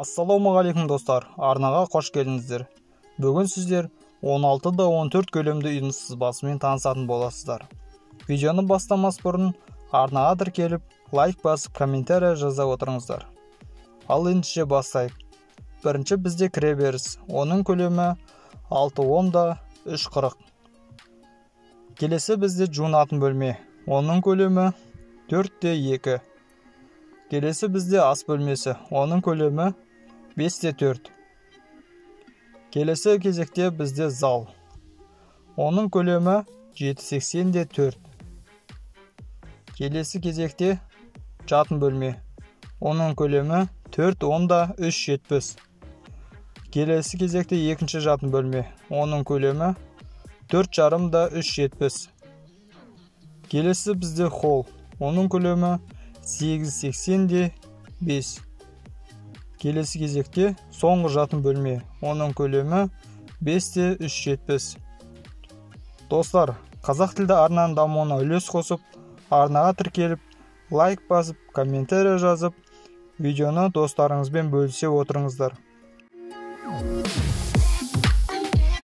Ассалаумағалейкум, достар! Арнаға қош келдіңіздер. Бүгін сіздер 16 да 14 көлемді үйдің сызбасымен танысатын боласыздар. Видеоны бастамас бұрын арнаға тіркеліп, лайк басып, комментария жаза отырыңыздар. Ал ендеше бастайық. Бірінші бізде кіреберіс. Оның көлемі 6,10 да 3,40. Келесі бізде жуынатын бөлме. Оның көлемі 4 те 2. Келесі бізде ас бөлмесі. Оның көлемі 5 те 4. Келесі кезекте бізде зал. Оның көлемі 7,80 де 4. Келесі кезекте жатын бөлме. Оның көлемі 4,10 да 3,70. Келесі кезекте екінші жатын бөлме. Оның көлемі 4,5 да 3,70. Келесі бізде холл. Оның көлемі 8,80 де 5. Келесі кезекте соңғы жатын бөлме. Оның көлемі 5 те 3,70. Достар, қазақ тілді арнаның дамуына үлес қосып, арнаға тіркеліп, лайк басып, комментария жазып, видеоны достарыңызбен бөлісе отырыңыздар.